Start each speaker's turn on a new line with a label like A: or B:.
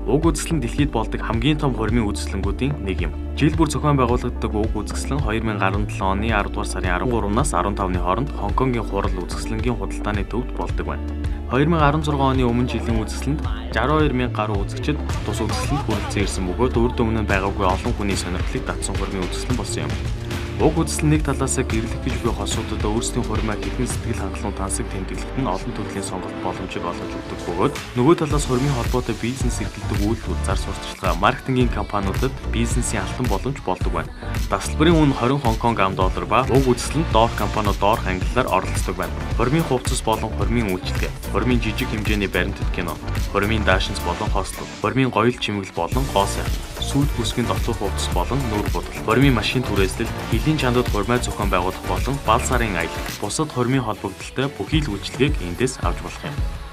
A: Уг үзэсгэлэн дэлхийд болдог хамгийн том хурмын үзэсгэлэнгүүдийн нэг юм. Жил бүр зохион байгуулагддаг уг үзэсгэлэн 2017 оны 10 дугаар сарын 13-наас 15-ны хооронд Хонконгийн хурал үзэсгэлэнгийн худалдааны төвд болдог байна. 2016 оны өмнө жилийн үзэсгэлэнд 62 мянга гаруй үзэгчид тус үзэсгэлэнд хүрэлцэн ирсэн бөгөөд урд өмнө нь байгаагүй олон хүний сонирхлыг татсан хурмын үзэсгэлэн болсон юм. Уг үзэсгэлэн нэг талаасаа гэрлэх гэж буй хосуудад өөрсдийн хурмаа хэрхэн сэтгэл хангалуун тансаг тэмдэглэхэд нь олон төрлийн сонголт боломжийг олгож өгдөг бөгөөд нөгөө талаас хурмын холбоотой бизнес эрхэлдэг үйлдвэр, зар сурталчилгаа, маркетингийн компаниудад бизнесийн алтан боломж болдог байна. Дасгалбарын үн 20 Хонконг ам доллар ба уг үзэсгэлэнд доорх компаниуд доорх ангиллаар оролцдог байна. Хурмын хувцас болон хурмын үйлчилгээ, хурмын жижиг хэмжээний баримтат кино, хурмын даашинз болон хослол, хурмын гоёл чимэглэл болон гоо сайхан, сүйт бүсгийн дотор хувцас болон нүүр будал, хурмын машин түрээслэл, хөлийн чандад хурмаа зохион байгуулах болон бал сарын аялал, бусад хурмын холбогдолтой бүхий л үйлчилгээг эндээс авч болох юм.